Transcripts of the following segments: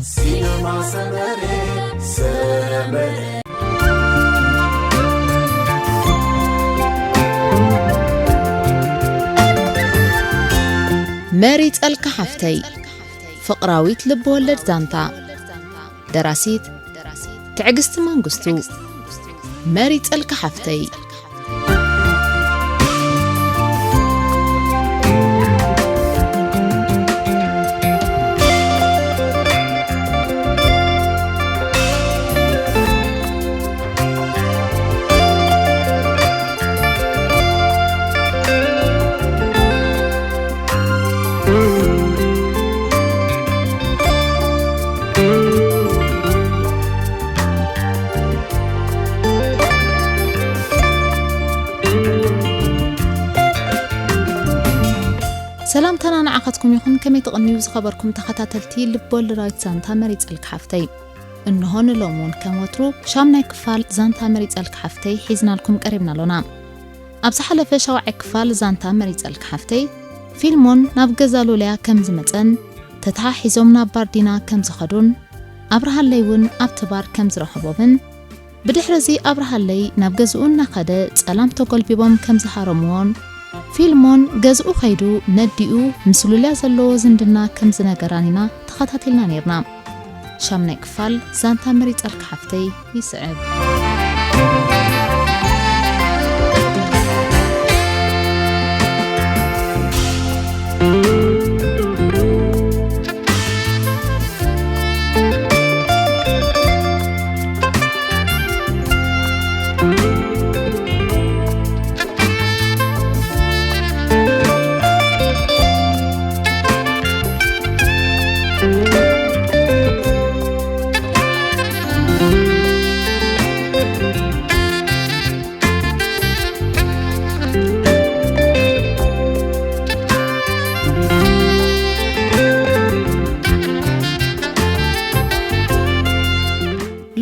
ሲነማ ሰመረ፣ ሰመረ። መሪጸልካ ሓፍተይ፣ ፍቕራዊት ልብወለድ ዛንታ። ደራሲት ትዕግስቲ መንግስቱ። መሪጸልካ ሓፍተይ። ሰላምታና ንዓኻትኩም ይኹን። ከመይ ትቕንዩ ዝኸበርኩም ተኸታተልቲ ልቦወለዳዊት ዛንታ መሪጸልካ ሓፍተይ? እንሆ ንሎሚ እውን ከም ወትሩ ሻምናይ ክፋል ዛንታ መሪጸልካ ሓፍተይ ሒዝናልኩም ቀሪብና ኣሎና። ኣብ ዝሓለፈ ሻውዓይ ክፋል ዛንታ መሪጸልካ ሓፍተይ፣ ፊልሞን ናብ ገዛ ሎልያ ከም ዝመጸን ተተሓሒዞም ናብ ባር ዲና ከም ዝኸዱን ኣብርሃለይ እውን ኣብቲ ባር ከም ዝረኸቦምን፣ ብድሕሪ እዚ ኣብርሃለይ ናብ ገዝኡ እናኸደ ጸላም ተጎልቢቦም ከም ዝሃረምዎን፣ ፊልሞን ገዝኡ ከይዱ ነዲኡ ምስ ሉልያ ዘለዎ ዝምድና ከም ዝነገራን ኢና ተኸታቲልና ነይርና። ሻምናይ ክፋል ዛንታ መሪጸልካ ሓፍተይ ይስዕብ።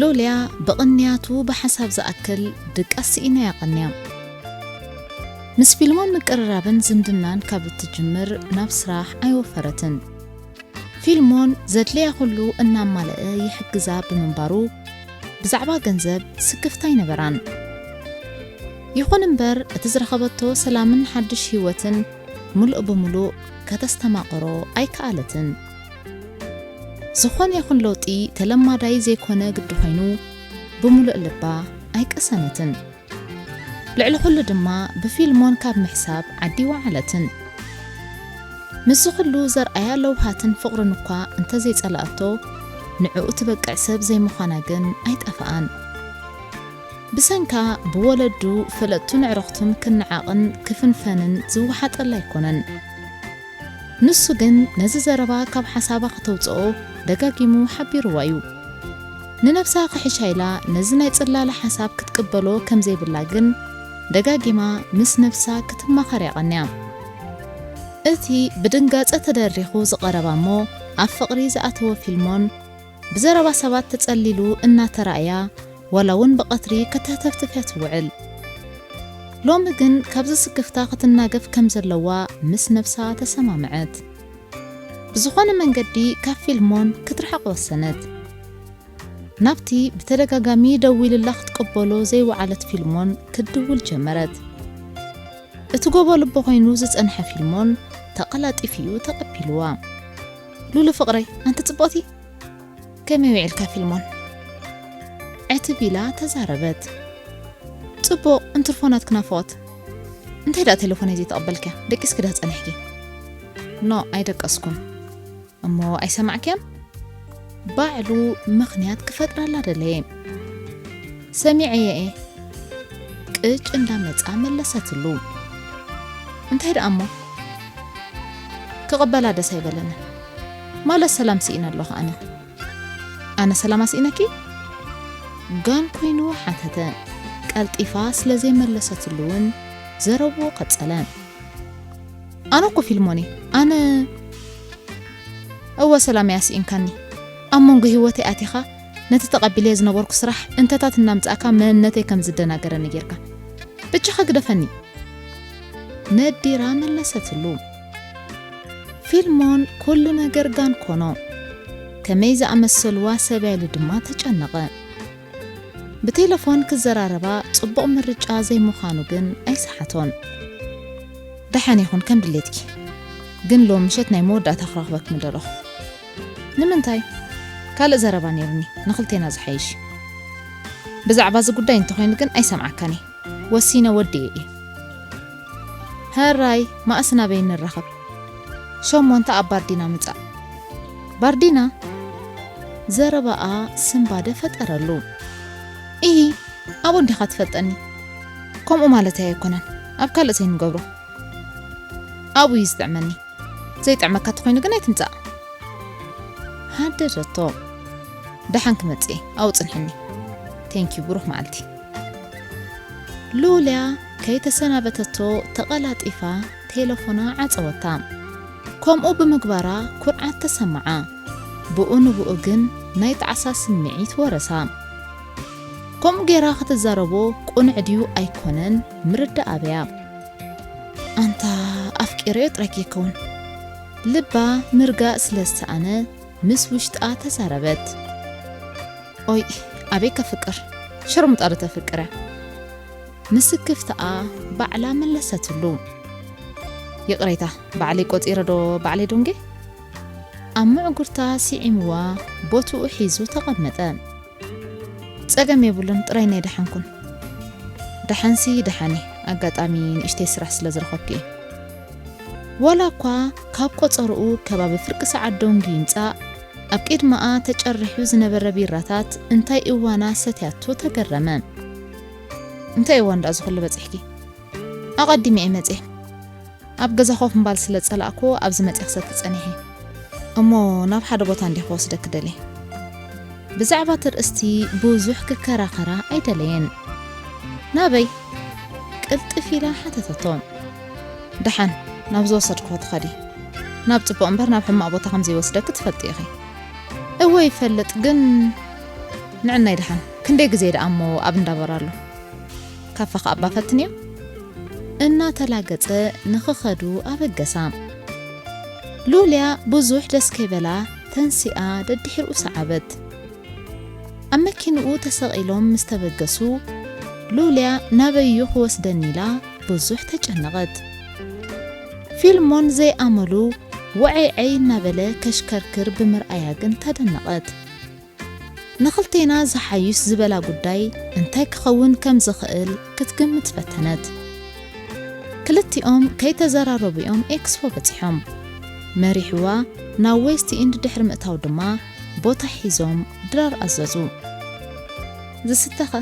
ሎልያ ብቕንያቱ ብሓሳብ ዝኣክል ድቃስ ስኢና እያ ቀንያ። ምስ ፊልሞን ምቅርራብን ዝምድናን ካብ እትጅምር ናብ ስራሕ ኣይወፈረትን። ፊልሞን ዘድልያ ኩሉ እናማልአ ይሕግዛ ብምንባሩ፣ ብዛዕባ ገንዘብ ስክፍታ ኣይነበራን። ይኹን እምበር፣ እቲ ዝረኸበቶ ሰላምን ሓድሽ ህይወትን ምሉእ ብምሉእ ከተስተማቕሮ ኣይከኣለትን። ዝኾነ ይኹን ለውጢ ተለማዳይ ዘይኮነ ግዲ ኮይኑ፣ ብምሉእ ልባ ኣይቀሰነትን። ልዕሊ ኩሉ ድማ ብፊልሞን ካብ ምሕሳብ ዓዲ ይወዓለትን። ምስዚ ኩሉ ዘርኣያ ለውሃትን ፍቕርን እኳ እንተዘይጸላእቶ፣ ንዕኡ ትበቅዕ ሰብ ዘይምዃና ግን ኣይጠፍኣን። ብሰንካ ብወለዱ ፈለጥቱን ኣዕሩኽቱን ክነዓቕን ክፍንፈንን ዝወሓጠላ ኣይኮነን። ንሱ ግን ነዚ ዘረባ ካብ ሓሳባ ከተውጽኦ ደጋጊሙ ሓቢርዋ እዩ። ንነብሳ ክሕሻ ኢላ ነዚ ናይ ጽላለ ሓሳብ ክትቅበሎ ከም ዘይብላ ግን ደጋጊማ ምስ ነብሳ ክትማኸር እያ ቀንያ። እቲ ብድንጋጸ ተደሪኹ ዝቐረባ እሞ ኣብ ፍቕሪ ዝኣተወ ፊልሞን ብዘረባ ሰባት ተጸሊሉ እናተራእያ ዋላ እውን ብቐትሪ ከተህተፍትፍ እያ ትውዕል። ሎሚ ግን ካብዚ ስክፍታ ክትናገፍ ከም ዘለዋ ምስ ነብሳ ተሰማምዐት። ብዝኾነ መንገዲ ካብ ፊልሞን ክትርሕቕ ወሰነት። ናብቲ ብተደጋጋሚ ደዊልላ ክትቅበሎ ዘይወዓለት ፊልሞን ክትድውል ጀመረት። እቲ ጎቦ ልቢ ኮይኑ ዝጸንሐ ፊልሞን ተቐላጢፉ እዩ ተቐቢልዋ። ሉሉ ፍቕረይ፣ ኣንቲ ጽብቕቲ፣ ከመይ ውዒልካ ፊልሞን? ዕትብ ኢላ ተዛረበት። ጽቡቕ፣ እንትርፎ ናትኪ ናፍቖት። እንታይ ደኣ ቴሌፎነይ ዘይተቐበልክያ? ደቂስኪ ዲኻ ጸኒሕኪ? ኖ፣ ኣይደቀስኩን። እሞ ኣይሰማዕክያን? ባዕሉ ምኽንያት ክፈጥረላ ደለየ። ሰሚዐየ እየ። ቅጭ እንዳመጻ መለሰትሉ። እንታይ ደኣ እሞ? ክቕበላ ደስ ኣይበለንን። ማለት ሰላም ስኢነ ኣለኹ ኣነ። ኣነ ሰላም ኣስኢነኪ? ጋን ኮይኑ ሓተተ። ቀልጢፋ ስለ ዘይመለሰትሉ እውን ዘረብኡ ቀጸለ። ኣነ እኮ ፊልሞን እየ። ኣነ እወ ሰላም እያ ስኢንካኒ። ኣብ መንጎ ህይወተይ ኣቲኻ ነቲ ተቐቢለዮ ዝነበርኩ ስራሕ እንተታት እናምጻእካ መንነተይ ከም ዝደናገረኒ ጌርካ። ብጃኻ ግደፈኒ። ነዲራ መለሰትሉ። ፊልሞን ኩሉ ነገር ጋን ኮኖ። ከመይ ዝኣመሰልዋ ሰብያ ኢሉ ድማ ተጨነቐ። ብቴለፎን ክዘራረባ ጽቡቕ ምርጫ ዘይምዃኑ ግን ኣይሰሓቶን። ደሓን ይኹን ከም ድሌትኪ፣ ግን ሎም ምሸት ናይ መወዳእታ ክረኽበኪ ምደለኹ። ንምንታይ? ካልእ ዘረባ ነይሩኒ፣ ንኽልቴና ዝሓይሽ። ብዛዕባ እዚ ጉዳይ እንተኾይኑ ግን ኣይሰምዓካን እየ። ወሲነ ወዲኤ እየ። ሕራይ፣ መኣስ ናበይ ንራኸብ? ሸሞንተ ኣብ ባርዲና ምጻእ። ባርዲና? ዘረባኣ ስንባደ ፈጠረሉ። ኢሂ፣ ኣብኡ እንዲኻ ትፈልጠኒ። ከምኡ ማለተይ ኣይኮነን፣ ኣብ ካልእ ዘይንገብሮ። ኣብኡ እዩ ዝጥዕመኒ። ዘይጥዕመካ ተኾይኑ ግን ኣይትምጻእ። ሃደደቶ። ደሓን ክመጽእ እየ፣ ኣብኡ ጽንሕኒ። ቴንኪዩ፣ ብሩኽ መዓልቲ። ሉልያ ከይተሰናበተቶ ተቐላጢፋ ቴለፎና ዓጸወታ። ከምኡ ብምግባራ ኩርዓት ተሰምዓ። ብኡ ንብኡ ግን ናይ ጣዕሳ ስምዒት ወረሳ። ከምኡ ጌራ ክትዛረቦ ቅኑዕ ድዩ ኣይኮነን ምርዳእ ኣበያ። ኣንታ ኣፍቂረዮ ጥራይ ከይከውን። ልባ ምርጋእ ስለ ዝሰኣነ ምስ ውሽጣ ተዛረበት። ኦይ፣ ኣበይ ከፍቅር? ሸርሙጣ ዶ ተፍቅር እያ? ንስክፍታኣ ባዕላ መለሰትሉ። ይቕሬታ፣ ባዕለይ ቆጺረ ዶ ባዕለይ ዶንጌ? ኣብ ምዕጉርታ ስዒምዋ ቦትኡ ሒዙ ተቐመጠ። ጸገም የብሉን፣ ጥራይ ናይ ደሓንኩን። ደሓንሲ ደሓን እየ፣ ኣጋጣሚ ንእሽተይ ስራሕ ስለ ዝረኸብኩ እየ። ዋላ እኳ ካብ ቆጸርኡ ከባቢ ፍርቂ ሰዓት ዶንጊ ይምጻእ፣ ኣብ ቅድመኣ ተጨሪሑ ዝነበረ ቢራታት እንታይ እዋና ሰትያቶ ተገረመ። እንታይ እዋን ደኣ ዝኹሉ በጺሕኪ? ኣቐዲመ እየ መጽየ። ኣብ ገዛ ኮፍ ምባል ስለ ዝጸላእኩ ኣብዚ መጽየ ክሰቲ ጸኒሐ። እሞ ናብ ሓደ ቦታ እንዲየ ክወስደኪ ደልየ። ብዛዕባ እቲ ርእስቲ ብዙሕ ክከራኸራ ኣይደለየን። ናበይ? ቅልጥፍ ኢላ ሓተተቶ። ደሓን ናብ ዝወሰድክዎ ትኸዲ። ናብ ጽቡቕ እምበር ናብ ሕማቕ ቦታ ከም ዘይወስደኪ ትፈልጢ ኢኺ። እወ ይፈልጥ፣ ግን ንዕናይ ደሓን። ክንደይ ግዜ ደኣ እሞ ኣብ እንዳበር ኣሎ። ካፈ ከኣ እባ ፈትንዮ። እናተላገጸ ንኽኸዱ ኣበገሳ። ሉልያ ብዙሕ ደስ ከይበላ ተንሲኣ ደድሒርኡ ሰዓበት። ኣብ መኪንኡ ተሰቒሎም ምስ ተበገሱ፣ ሉልያ ናበይ'ዩ ክወስደኒ ኢላ ብዙሕ ተጨነቐት። ፊልሞን ዘይኣመሉ ወዐይዐይ እናበለ ከሽከርክር ብምርኣያ ግን ተደነቐት። ንኽልቴና ዝሓይሽ ዝበላ ጉዳይ እንታይ ክኸውን ከም ዝኽእል ክትግምት ፈተነት። ክልቲኦም ከይተዘራረቡ እዮም ኤክስፖ በጺሖም። መሪሕዋ ናብ ዌስት ኢንድ ድሕሪ ምእታው ድማ ቦታ ሒዞም ድራር ኣዘዙ። ዝስተኸ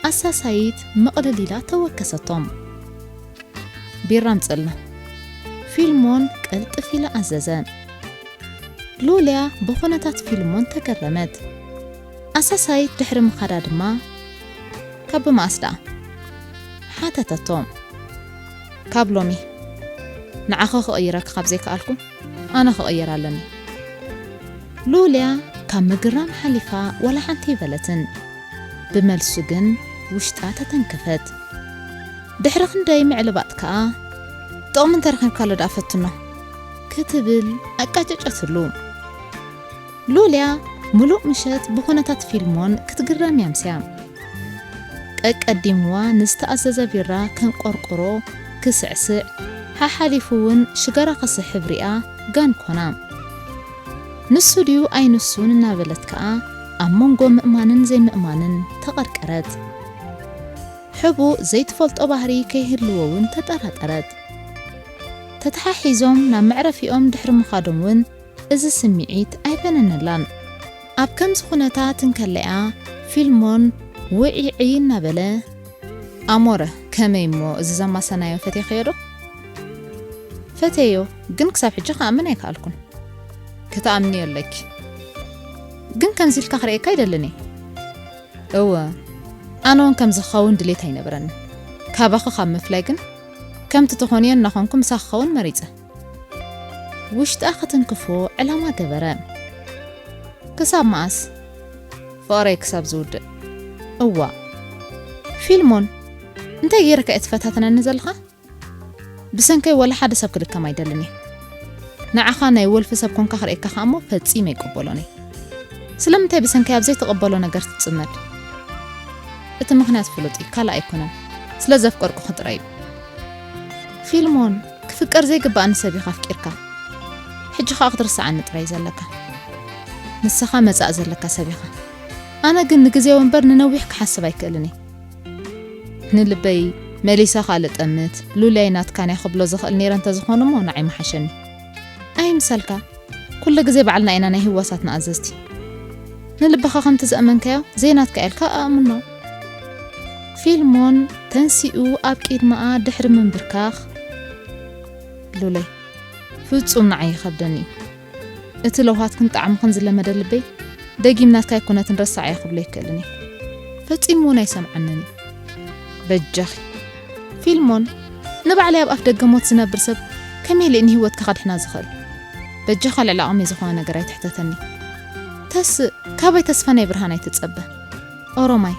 ኣሳሳይት ምቕልል ኢላ ተወከሰቶም። ቢራ ኣምጽእልና። ፊልሞን ቅልጥፍ ኢላ ኣዘዘ። ሉልያ ብኹነታት ፊልሞን ተገረመት። ኣሳሳይት ድሕሪ ምኻዳ ድማ ካብ ብመኣስ ደኣ ሓተተቶ። ካብ ሎሚ ንዓኺ ክቕይረኪ ካብ ዘይከኣልኩ ኣነ ክቕየር ኣለኒ። ሉልያ ካብ ምግራም ሓሊፋ ዋላ ሓንቲ ኣይበለትን። ብመልሱ ግን ውሽጣ ተተንከፈት። ድሕሪ ክንደይ ምዕልባጥ ከኣ ጥቕሚ እንተረኺብካሉ ደኣ ፈትኖ ክትብል ኣቃጨጨትሉ። ሉልያ ምሉእ ምሸት ብኹነታት ፊልሞን ክትግረም እያ ኣምስያ። ቀቀዲምዋ ንዝተኣዘዘ ቢራ ከንቆርቁሮ ክስዕስዕ፣ ሓሓሊፉ እውን ሽጋራ ክስሕብ ሪኣ ጋን ኮና። ንሱ ድዩ ኣይንሱን እናበለት ከኣ ኣብ መንጎ ምእማንን ዘይምእማንን ተቐርቀረት። ሕቡእ ዘይትፈልጦ ባህሪ ከይህልዎ እውን ተጠራጠረት። ተተሓሒዞም ናብ መዕረፊኦም ድሕሪ ምኻዶም እውን እዚ ስምዒት ኣይበነነላን። ኣብ ከምዚ ኩነታት እንከለያ ፊልሞን ውዒዒ እናበለ፣ ኣሞረ፣ ከመይ እሞ እዚ ዘማሰናዮ ፈቴኽዮ ዶ? ፈቴዮ፣ ግን ክሳብ ሕጂ ክኣምን ኣይከኣልኩን። ክትኣምንዮ ኣለኪ። ግን ከምዚ ኢልካ ክርእየካ ኣይደልን እየ። እወ፣ ኣነ እውን ከምዚ ክኸውን ድሌት ኣይነበረኒ። ካባኺ ካብ ምፍላይ ግን ከምቲ ትኾንዮ እናኾንኩ ምሳኺ ክኸውን መሪጸ። ውሽጣ ክትንክፎ ዕላማ ገበረ። ክሳብ መኣስ? ፍቕረይ ክሳብ ዝውድእ። እዋእ። ፊልሞን፣ እንታይ ገይረካ እየ ትፈታተነኒ ዘለኻ? ብሰንከይ ወላ ሓደ ሰብ ክድከም ኣይደልን እየ። ንዓኻ ናይ ወልፊ ሰብ ኮንካ ክርእየካ ከኣ እሞ ፈጺመ ኣይቅበሎን እየ። ስለምንታይ ብሰንከይ ኣብ ዘይትቕበሎ ነገር ትጽመድ? እቲ ምኽንያት ፍሉጥ እዩ፣ ካልእ ኣይኮነን። ስለ ዘፍቀርኩኺ ጥራይ እዩ። ፊልሞን፣ ክፍቀር ዘይግብኣኒ ሰብ ኢኻ ኣፍቂርካ። ሕጂ ኸኣ ክትርስዓኒ ጥራይ ዘለካ። ንስኻ መጻኢ ዘለካ ሰብ ኢኻ። ኣነ ግን ንግዜዊ እምበር ንነዊሕ ክሓስብ ኣይክእልን እየ። ንልበይ መሊሰ ካልእ ጠምት፣ ሉልያይ ናትካን እያ ክብሎ ዝኽእል ነይረ እንተዝኾን እሞ ንዓይ ምሓሸኒ። ኣይምሰልካ፣ ኩሉ ግዜ ባዕልና ኢና ናይ ህዋሳትና ኣዘዝቲ። ንልብኻ ከምቲ ዘእመንካዮ ዘይናትካ ኢልካ ኣእምኖ። ፊልሞን ተንሲኡ ኣብ ቅድመኣ ድሕሪ ምንብርካኽ፣ ሉለይ፣ ፍጹም ንዓይ ይኸብደኒ እዩ። እቲ ለውሃትክን ጣዕምኽን ዝለመደ ልበይ ደጊም ናትካ ኣይኮነትን ረሳዓያ ክብሎ ኣይክእልን እየ። ፈጺሙ እውን ኣይሰምዓንን እዩ። በጃኺ ፊልሞን፣ ንባዕለይ ኣብ ኣፍ ደገ ሞት ዝነብር ሰብ ከመይ ኢለ ንህይወትካ ከድሕና ዝኽእል? በጃኻ ልዕሊ ዓቕመይ ዝኾነ ነገር ኣይትሕተተኒ። ተስእ፣ ካባይ ተስፋ ናይ ብርሃን ኣይትጸበ። ኦሮማይ፣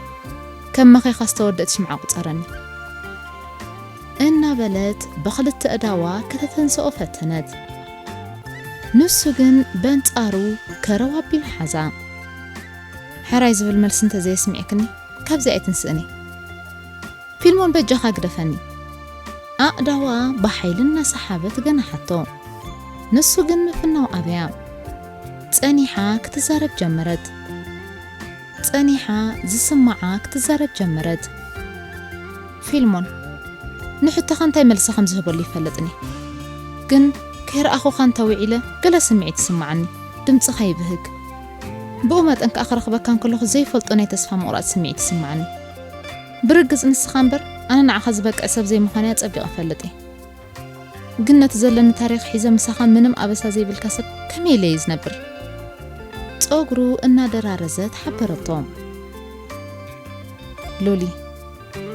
ከም መኼኻ ዝተወደእት ሽምዓ ቁጸረኒ። እናበለት ብኽልተ እዳዋ ከተተንስኦ ፈተነት። ንሱ ግን በንጻሩ ከረው ኣቢሉ ሓዛ። ሕራይ ዝብል መልሲ እንተዘየስሚዕክኒ ካብዚ ኣይትንስእኒ። ፊልሞን በጃኻ ግደፈኒ። ኣእዳዋ ብሓይሊ እናሰሓበት ገናሓቶ። ንሱ ግን ምፍናው ኣብያ። ጸኒሓ ክትዛረብ ጀመረት። ጸኒሓ ዝስማዓ ክትዛረብ ጀመረት። ፊልሞን፣ ንሕቶኻ እንታይ መልሲ ከም ዝህበሉ ይፈልጥኒ። ግን ከይረኣኹኻ እንተ ውዒለ ገለ ስምዒት ይስምዓኒ። ድምጽኻ ይብህግ። ብኡ መጠን ከኣ ክረኽበካ እንከለኹ ዘይፈልጦ ናይ ተስፋ ምቑራጽ ስምዒት ይስምዓኒ። ብርግጽ ንስኻ እምበር ኣነ ንዓኻ ዝበቅዕ ሰብ ዘይምዃነይ ኣጸቢቐ እፈልጥ እየ። ግን ነቲ ዘለኒ ታሪኽ ሒዘ ምሳኻ ምንም ኣበሳ ዘይብልካ ሰብ ከመይ ኢለ እየ ዝነብር? ጸጉሩ እናደራረዘት ሓበረቶ። ሉሊ፣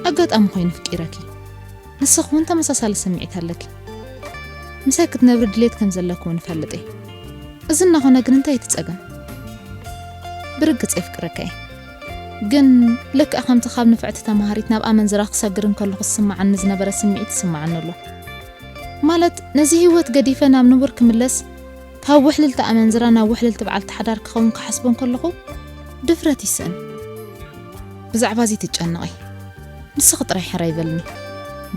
ኣጋጣሚ ኮይኑ ፍቂረኪ። ንስኺ እውን ተመሳሳሊ ስምዒት ኣለኪ። ምሳይ ክትነብሪ ድሌት ከም ዘለኪ እውን እፈልጥ እየ። እዚ እናኾነ ግን እንታይ እቲ ጸገም? ብርግጽ የፍቅረካ እየ። ግን ልክዕ ከምቲ ካብ ንፍዕቲ ተማሃሪት ናብ ኣመንዝራ ክሰግር እንከለኹ ዝስምዓኒ ዝነበረ ስምዒት ይስምዓኒ ኣሎ። ማለት ነዚ ህይወት ገዲፈ ናብ ንቡር ክምለስ፣ ካብ ውሕልልቲ ኣመንዝራ ናብ ውሕልልቲ በዓልቲ ሓዳር ክኸውን ክሓስቦ እንከለኹ ድፍረት ይስእን። ብዛዕባ እዚ ትጨነቒ። ንስኺ ጥራይ ሕራይ በልኒ።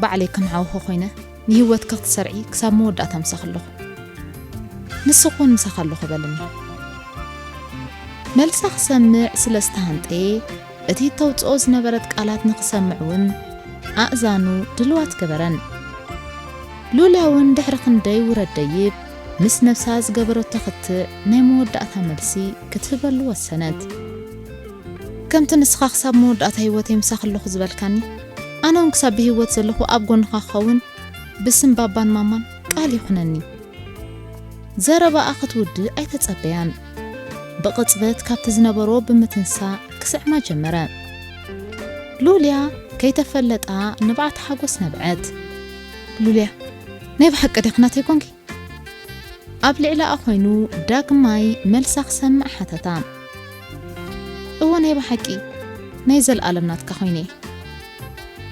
ባዕለይ ከም ሓውኺ ኮይነ ንህይወትኪ ክትሰርዒ ክሳብ መወዳእታ ምሳኺ ኣለኹ። ንስኺ እውን ምሳኺ ኣለኹ በልኒ። መልሳ ክሰምዕ ስለ ዝተሃንጠየ፣ እቲ ተውጽኦ ዝነበረት ቃላት ንኽሰምዕ እውን ኣእዛኑ ድልዋት ገበረን። ሉልያ እውን ድሕሪ ክንደይ ውረድ ደይብ ምስ ነብሳ ዝገበረቶ ክትዕ ናይ መወዳእታ መልሲ ክትህበሉ ወሰነት። ከምቲ ንስኻ ክሳብ መወዳእታ ህይወተይ ምሳኺ ኣለኹ ዝበልካኒ፣ ኣነ እውን ክሳብ ብህይወት ዘለኹ ኣብ ጎንኻ ክኸውን ብስም ባባን ማማን ቃል ይኹነኒ። ዘረባኣ ክትውድእ ኣይተጸበያን። ብቕጽበት ካብቲ ዝነበሮ ብምትንሳእ ክስዕማ ጀመረ። ሉልያ ከይተፈለጣ ንብዓት ሓጎስ ነብዐት። ሉልያ፣ ናይ ብሓቂ ዲኺ ናተይ ኮንኪ? ኣብ ልዕሊኣ ኮይኑ ዳግማይ መልሳ ክሰምዕ ሓተታ። እወ፣ ናይ ብሓቂ ናይ ዘልኣለም ናትካ ኮይነ።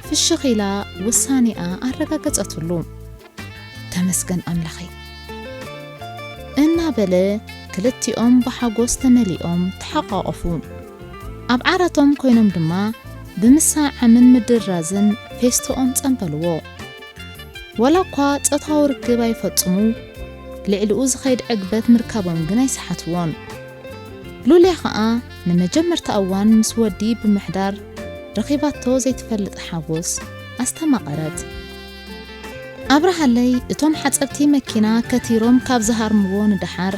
ፍሽኽ ኢላ ውሳኔኣ ኣረጋገጸትሉ። ተመስገን ኣምላኸይ እናበለ ክልቲኦም ብሓጎስ ተመሊኦም ተሓቋቖፉ። ኣብ ዓራቶም ኮይኖም ድማ ብምስዕዓምን ምድርራዝን ፌስቶኦም ጸንበልዎ። ዋላ እኳ ጾታዊ ርክብ ኣይፈጽሙ፣ ልዕሊኡ ዝኸይድ ዕግበት ምርካቦም ግን ኣይሰሓትዎን። ሉልያ ኸኣ ንመጀመርታ እዋን ምስ ወዲ ብምሕዳር ረኺባቶ ዘይትፈልጥ ሓጎስ ኣስተማቐረት። ኣብርሃለይ እቶም ሓጸብቲ መኪና ከቲሮም ካብ ዝሃርምዎ ንደሓር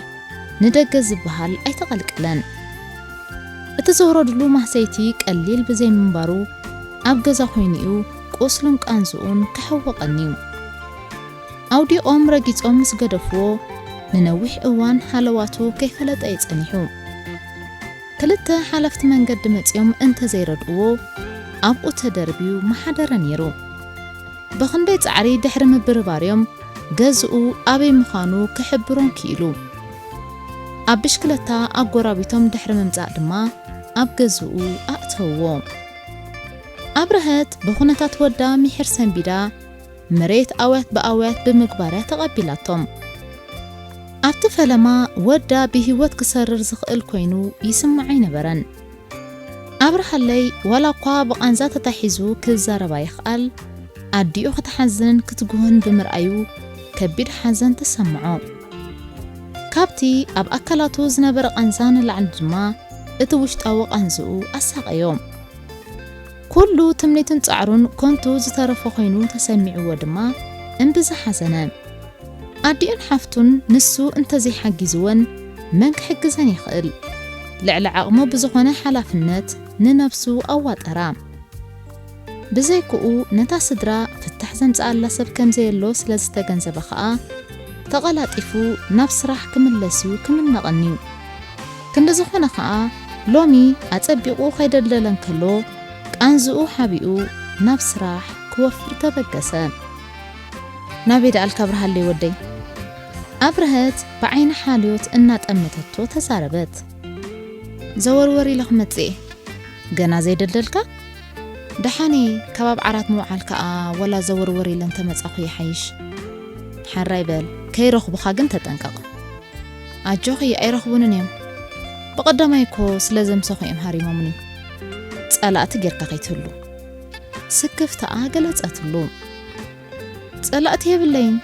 ንደገ ዝበሃል ኣይተቐልቀለን። እቲ ዘውረድሉ ማህሰይቲ ቀሊል ብዘይምንባሩ ኣብ ገዛ ኮይኑ'ዩ ቁስሉን ቃንዝኡን ክሕወቐኒ'ዩ። ኣውዲቖም ረጊጾም ምስ ገደፍዎ ንነዊሕ እዋን ሃለዋቱ ከይፈለጠ እዩ ጸኒሑ። ክልተ ሓለፍቲ መንገዲ መጺኦም እንተዘይረድእዎ ኣብኡ ተደርብዩ ምሓደረ ነይሩ። ብኽንደይ ጻዕሪ ድሕሪ ምብርባርዮም ገዝኡ ኣበይ ምዃኑ ክሕብሮም ክኢሉ። ኣብ ብሽክለታ ኣጎራቢቶም ድሕሪ ምምጻእ ድማ ኣብ ገዝኡ ኣእተውዎ። ኣብርሀት ብኹነታት ወዳ ምሒር ሰንቢዳ መሬት ኣውያት ብኣውያት ብምግባርያ ተቐቢላቶም። ኣብቲ ፈለማ ወዳ ብህይወት ክሰርር ዝኽእል ኮይኑ ይስምዓ ኣይነበረን። ኣብርሃለይ ዋላ እኳ ብቓንዛ ተታሒዙ ክዛረብ ኣይኽኣል፣ ኣዲኡ ክትሓዝንን ክትጉህን ብምርኣዩ ከቢድ ሓዘን ተሰምዖ። ካብቲ ኣብ ኣካላቱ ዝነበረ ቓንዛ ንላዕሊ ድማ እቲ ውሽጣዊ ቓንዝኡ ኣሳቐዮ። ኩሉ ትምኒቱን ጻዕሩን ኮንቱ ዝተረፈ ኮይኑ ተሰሚዕዎ ድማ እምብዛ ሓዘነ። ኣዲኡን ሓፍቱን ንሱ እንተዘይሓጊዝወን መን ክሕግዘን ይኽእል? ልዕሊ ዓቕሙ ብዝኾነ ሓላፍነት ንነብሱ ኣዋጠራ። ብዘይክኡ ነታ ስድራ ፍታሕ ዘምጽኣላ ሰብ ከም ዘየሎ ስለ ዝተገንዘበ ኸኣ ተቐላጢፉ ናብ ስራሕ ክምለስ እዩ ክምነ ቀንዩ። ክንዲ ዝኾነ ኸኣ ሎሚ ኣጸቢቑ ከይደልደለ እንከሎ ቃንዝኡ ሓቢኡ ናብ ስራሕ ክወፍር ተበገሰ። ናበይ ደኣልካ ኣብርሃለይ ወደይ? ኣብርሀት ብዓይኒ ሓልዮት እናጠመተቶ ተዛረበት። ዘወርወር ኢለ ክመጽእ እየ። ገና ዘይደልደልካ? ደሓን እየ፣ ከባብ ዓራት ምውዓል ከኣ ወላ ዘወርወር ኢለ እንተመጻኹ ይሓይሽ። ሓራይ በል፣ ከይረኽቡኻ ግን ተጠንቀቕ። ኣጆኺ፣ ኣይረኽቡንን እዮም። ብቐዳማይ እኮ ስለ ዘምሰኹ እዮም ሃሪሞምኒ። ጸላእቲ ጌርካ ከይትህሉ። ስክፍታኣ ገለጸትሉ። ጸላእቲ የብለይን።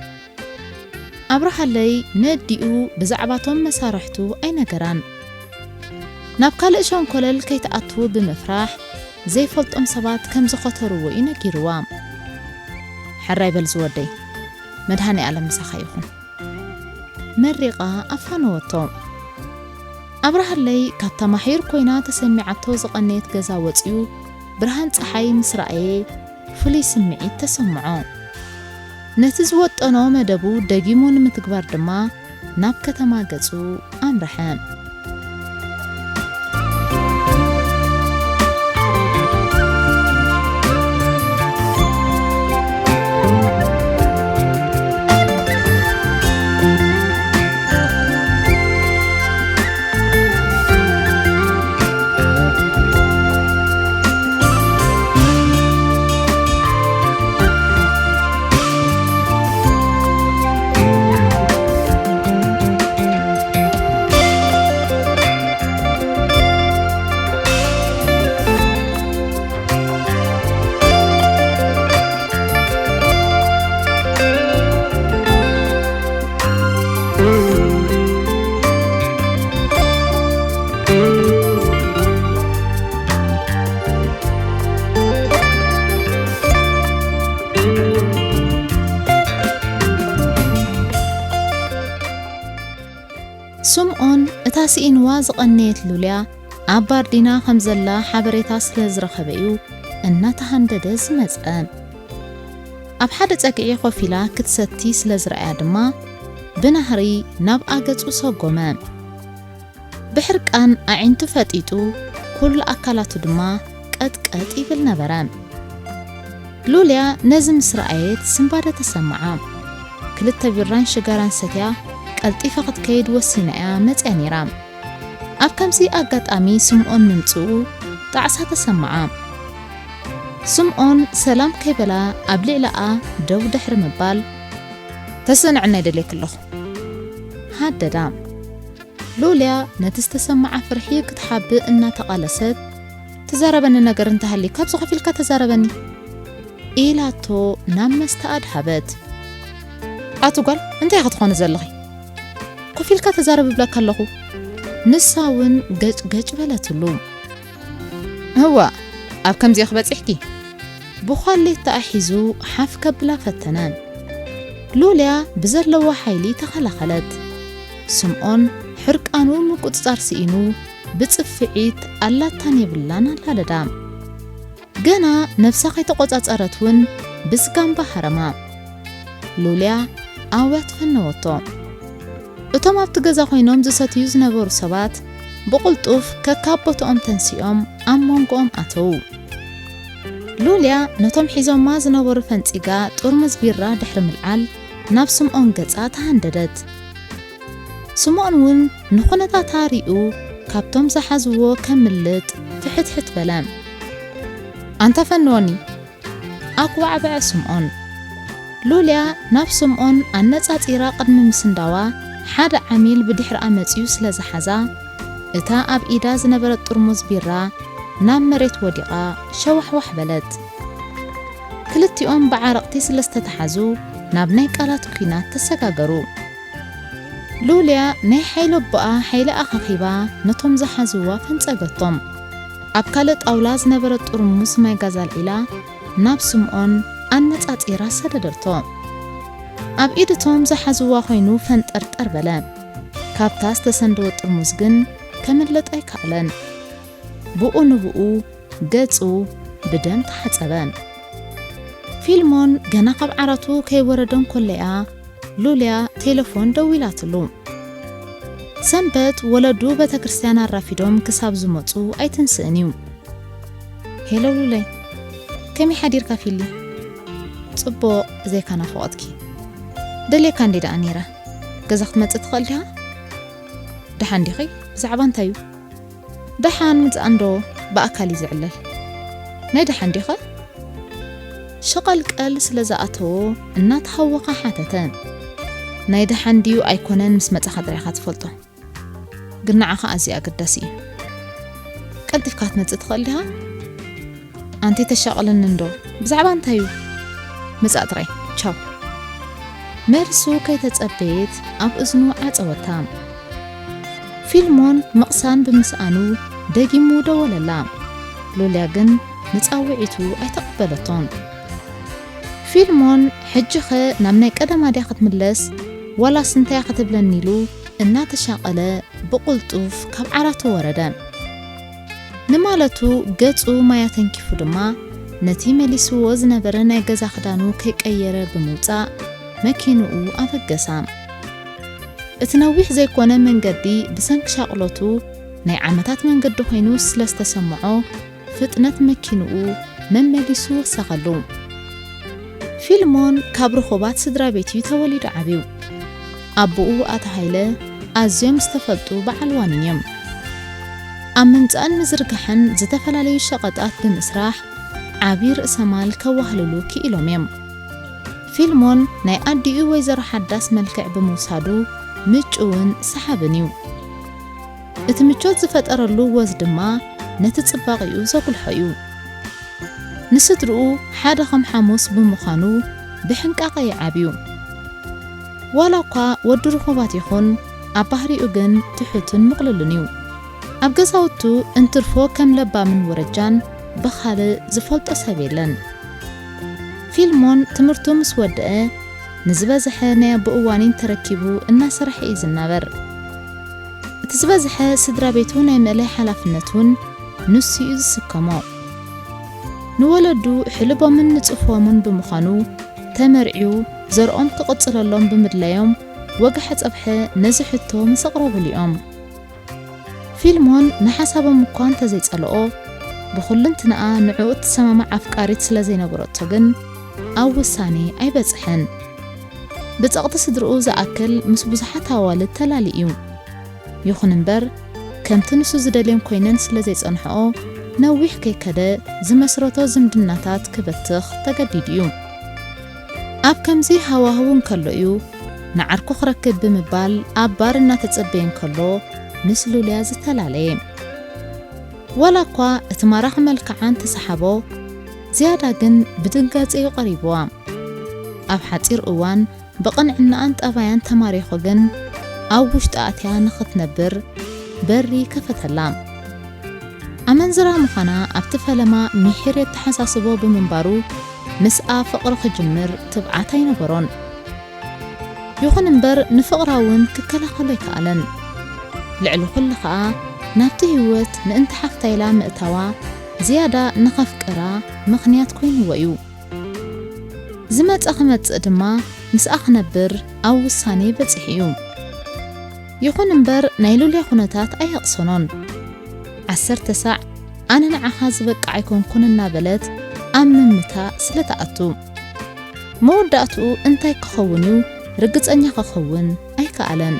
ኣብርሃለይ ነዲኡ ብዛዕባቶም መሳርሕቱ ኣይነገራን። ናብ ካልእ ሸንኮለል ከይትኣትዉ ብምፍራሕ ዘይፈልጦም ሰባት ከም ዝኸተርዎ እዩ ነጊርዋ። ሕራይ በል ዝወደይ፣ መድሃኔ ኣለም ምሳኻ ይኹን። መሪቓ ኣፋነወቶ። ኣብርሃለይ ካብታ ማሒር ኮይና ተሰሚዓቶ ዝቐነየት ገዛ ወጺኡ ብርሃን ጸሓይ ምስ ረኣየ ፍሉይ ስምዒት ተሰምዖ። ነቲ ዝወጠኖ መደቡ ደጊሙ ንምትግባር ድማ ናብ ከተማ ገጹ ኣምርሐ። ስምኦን እታ ስኢንዋ ዝቐነየት ሉልያ ኣብ ባርዲና ከም ዘላ ሓበሬታ ስለ ዝረኸበ እዩ እናተሃንደደ ዝመጸ። ኣብ ሓደ ጸግዒ ኮፍ ኢላ ክትሰቲ ስለ ዝረኣያ ድማ ብናህሪ ናብ ኣገጹ ሰጎመ። ብሕርቃን ኣዒንቱ ፈጢጡ ኩሉ ኣካላቱ ድማ ቀጥቀጥ ይብል ነበረ። ሉልያ ነዚ ምስ ረኣየት ስንባደ ተሰምዓ። ክልተ ቢራን ሽጋራን ሰትያ ቀልጢፋ ክትከይድ ወሲና እያ መጽያ ነይራ። ኣብ ከምዚ ኣጋጣሚ ስምኦን ምምጽኡ ጣዕሳ ተሰምዓ። ስምኦን ሰላም ከይበላ ኣብ ልዕሊኣ ደው ድሕሪ ምባል፣ "ተስእንዕና ይደልየኪ ኣለኹ" ሃደዳ። ሉልያ ነቲ ዝተሰምዓ ፍርሒ ክትሓብእ እናተቓለሰት፣ "ትዛረበኒ ነገር እንተሃልዩ ካብዚ ኮፍ ኢልካ ተዛረበኒ" ኢላቶ ናብ መስተ ኣድሃበት። "ኣቲ ጓል እንታይ ኢኺ ትኾኒ ዘለኺ? ኮፍ ኢልካ ተዛረቢ እብለካ ኣለኹ" ንሳ እውን ገጭ ገጭ በለትሉ። "እዋ ኣብ ከምዚ ኢኺ በጺሕኪ?" ብዃሌት ተኣሒዙ ሓፍ ከብላ ፈተነ። ሉልያ ብዘለዋ ሓይሊ ተኸላኸለት። ስምኦን ሕርቃኑ ምቁጽጻር ስኢኑ ብጽፍዒት ኣላታን የብላን ኣላለዳ። ገና ነብሳ ከይተቖጻጸረት እውን ብስጋምባ ሃረማ። ሉልያ ኣውያት ፈነወቶ። እቶም ኣብቲ ገዛ ኮይኖም ዝሰትዩ ዝነበሩ ሰባት ብቕልጡፍ ከካብ ቦትኦም ተንሲኦም ኣብ መንጎኦም ኣተዉ። ሉልያ ነቶም ሒዞማ ዝነበሩ ፈንጺጋ ጥርሙዝ ቢራ ድሕሪ ምልዓል ናብ ስምኦን ገጻ ተሃንደደት። ስምኦን እውን ንኹነታታ ሪኡ ካብቶም ዝሓዝዎ ከምልጥ ፍሕትሕት በለ። "ኣንታ ፈንወኒ!" ኣኩባዕበዐ ስምኦን። ሉልያ ናብ ስምኦን ኣነጻጺራ ቅድሚ ምስንዳዋ ሓደ ዓሚል ብድሕሪኣ መጺኡ ስለ ዝሓዛ፣ እታ ኣብ ኢዳ ዝነበረት ጥርሙዝ ቢራ ናብ መሬት ወዲቓ ሸዋሕዋሕ በለት። ክልቲኦም ብዓረቕቲ ስለ ዝተተሓዙ ናብ ናይ ቃላት ኲናት ተሰጋገሩ። ሉልያ ናይ ሓይሊ ኣቦኣ ሓይሊ ኣኻኺባ ነቶም ዝሓዝዋ ፈንጸገቶም። ኣብ ካልእ ጣውላ ዝነበረት ጥርሙዝ ማይ ጋዝ ኣልዒላ ናብ ስምኦን ኣነጻጺራ ሰደደቶ። ኣብ ኢድ እቶም ዝሓዝዋ ኮይኑ ፈንጠርጠር በለ። ካብታ ዝተሰንደወት ጥርሙዝ ግን ከምልጥ ኣይከኣለን። ብኡ ንብኡ ገጹ ብደም ተሓጸበ። ፊልሞን ገና ካብ ዓራቱ ከይወረደ እንከሎ እያ ሉልያ ቴሌፎን ደዊላትሉ። ሰንበት ወለዱ ቤተክርስትያን ኣራፊዶም ክሳብ ዝመጹ ኣይትንስእን እዩ። "ሄሎ ሉለይ፣ ከመይ ሓዲርካ ፊሊ?" "ጽቡቕ፣ ብዘይካ ናፍቖትኪ። ደልየካ እንዴ ደኣ ነይረ። ገዛ ክትመጽእ ትኽእል ዲኻ?" "ደሓን ዲኺ? ብዛዕባ እንታይ እዩ?" "ደሓን ምጻእ እንዶ ብኣካል እዩ ዝዕለል። ናይ ደሓን ዲኸ?" ሸቐልቀል ስለ ዝኣተዎ እናተሃወኸ ሓተተ። "ናይ ደሓን ድዩ ኣይኮነን ምስ መጻኻ ጥራይ ኢኻ ትፈልጦ። ግን ንዓኻ ኣዝዩ ኣገዳሲ እዩ። ቀልጢፍካ ክትመጽእ ትኽእል ዲኻ?" "ኣንቲ ተሻቕለኒ እንዶ። ብዛዕባ እንታይ እዩ?" "ምጻእ ጥራይ። ቻው።" መልሱ ከይተጸበየት ኣብ እዝኑ ዓጸወታ። ፊልሞን ምቕሳን ብምስኣኑ ደጊሙ ደወለላ። ሉልያ ግን ንጻውዒቱ ኣይተቐበለቶን። ፊልሞን፣ "ሕጂኸ ናብ ናይ ቀደማ ድያ ክትምለስ ዋላስ እንታይ ክትብለኒ?" ኢሉ እናተሻቐለ ብቕልጡፍ ካብ ዓራቱ ወረደ። ንማለቱ ገጹ ማያ ተንኪፉ ድማ ነቲ መሊስዎ ዝነበረ ናይ ገዛ ክዳኑ ከይቀየረ ብምውጻእ መኪንኡ ኣበገሳ። እቲ ነዊሕ ዘይኮነ መንገዲ ብሰንኪ ሻቕሎቱ ናይ ዓመታት መንገዲ ኮይኑ ስለ ዝተሰምዖ፣ ፍጥነት መኪንኡ መመሊሱ ወሰኸሉ። ፊልሞን ካብ ርኹባት ስድራ ቤት እዩ ተወሊዱ ዓብዩ። ኣቦኡ ኣቶ ሃይለ ኣዝዮም ዝተፈልጡ በዓል ዋኒን እዮም። ኣብ ምምጻእን ምዝርጋሕን ዝተፈላለዩ ሸቐጣት ብምስራሕ ዓቢ ርእሰ ማል ከዋህልሉ ክኢሎም እዮም። ፊልሞን ናይ ኣዲኡ ወይዘሮ ሓዳስ መልክዕ ብምውሳዱ ምጭውን ሰሓብን እዩ። እቲ ምቾት ዝፈጠረሉ ወዝ ድማ ነቲ ጽባቐኡ ዘጉልሖ እዩ። ንስድርኡ ሓደ ከም ሓሙስ ብምዃኑ ብሕንቃቐ ይዓብዩ። ዋላ እኳ ወዲ ርኹባት ይኹን፣ ኣብ ባህሪኡ ግን ትሑትን ምቕሉልን እዩ። ኣብ ገዛውቱ እንትርፎ ከም ለባምን ወረጃን ብኻልእ ዝፈልጦ ሰብ የለን። ፊልሞን ትምህርቱ ምስ ወደአ ንዝበዝሐ ናይ ኣቦኡ ዋኒን ተረኪቡ እናሰርሐ እዩ ዝናበር። እቲ ዝበዝሐ ስድራ ቤቱ ናይ ምእላይ ሓላፍነት እውን ንሱ እዩ ዝስከሞ። ንወለዱ ሕልቦምን ንጽፍዎምን ብምዃኑ ተመርዕዩ ዘርኦም ክቕጽለሎም ብምድላዮም ወግሐ ጸብሐ ነዚ ሕቶ ምስ ኣቕረቡሉ እዮም። ፊልሞን ንሓሳቦም እኳ እንተዘይጸልኦ፣ ብኹልንትናኣ ንዕኡ እትሰማማዕ ኣፍቃሪት ስለ ዘይነበረቶ ግን ኣብ ውሳኔ ኣይበጽሐን። ብጸቕጢ ስድርኡ ዝኣክል ምስ ብዙሓት ኣዋልድ ተላሊ እዩ። ይኹን እምበር፣ ከምቲ ንሱ ዝደልየን ኮይነን ስለ ዘይጸንሕኦ፣ ነዊሕ ከይከደ ዝመስረቶ ዝምድናታት ክበትኽ ተገዲዱ እዩ። ኣብ ከምዚ ሃዋህው እንከሎ እዩ ንዓርኩ ክረክብ ብምባል ኣብ ባር እናተጸበየ እንከሎ ምስ ሉልያ ዝተፈላለየ። ዋላ እኳ እቲ ማራኺ መልክዓ እንተሰሓቦ፣ ዝያዳ ግን ብድንጋጸ እዩ ቀሪብዋ። ኣብ ሓጺር እዋን ብቕንዕናኣን ጠባያን ተማሪኹ ግን ኣብ ውሽጡ ኣትያ ንኽትነብር በሪ ከፈተላ። ኣመንዝራ ምዃና ኣብቲ ፈለማ ምሒር የተሓሳስቦ ብምንባሩ ምስኣ ፍቕሪ ክጅምር ትብዓት ኣይነበሮን። ይኹን እምበር ንፍቕራ እውን ክከላኸሎ ኣይከኣለን። ልዕሊ ኩሉ ኸኣ ናብቲ ህይወት ምእንቲ ሓፍታ ኢላ ምእታዋ ዝያዳ ንኸፍቅራ ምኽንያት ኮይንዎ እዩ። ዝመጸ ክመጽእ ድማ ምስኣ ክነብር ኣብ ውሳኔ በጺሑ እዩ። ይኹን እምበር ናይ ሉልያ ኩነታት ኣየቕሰኖን። ዓሰርተ ሳዕ ኣነ ንዓኻ ዝበቅዕ ኣይኮንኩን እናበለት ኣብ ምምታእ ስለ ትኣቱ፣ መወዳእትኡ እንታይ ክኸውን እዩ ርግጸኛ ክኸውን ኣይከኣለን።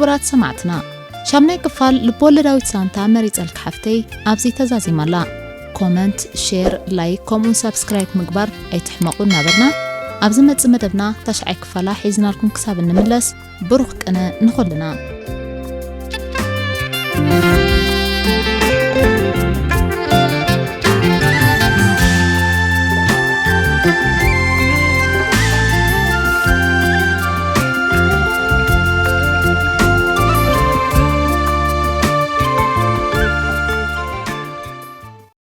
ክቡራት ሰማዕትና፣ ሻምናይ ክፋል ልቦወለዳዊት ዛንታ መሪጸልኪ ሓፍተይ ኣብዚ ተዛዚማ ኣላ። ኮመንት፣ ሼር፣ ላይክ ከምኡውን ሳብስክራይብ ምግባር ኣይትሕመቑ እናበልና፣ ኣብ ዝመጽእ መደብና ታሽዓይ ክፋላ ሒዝናልኩም ክሳብ እንምለስ ብሩኽ ቅነ ንኹልና።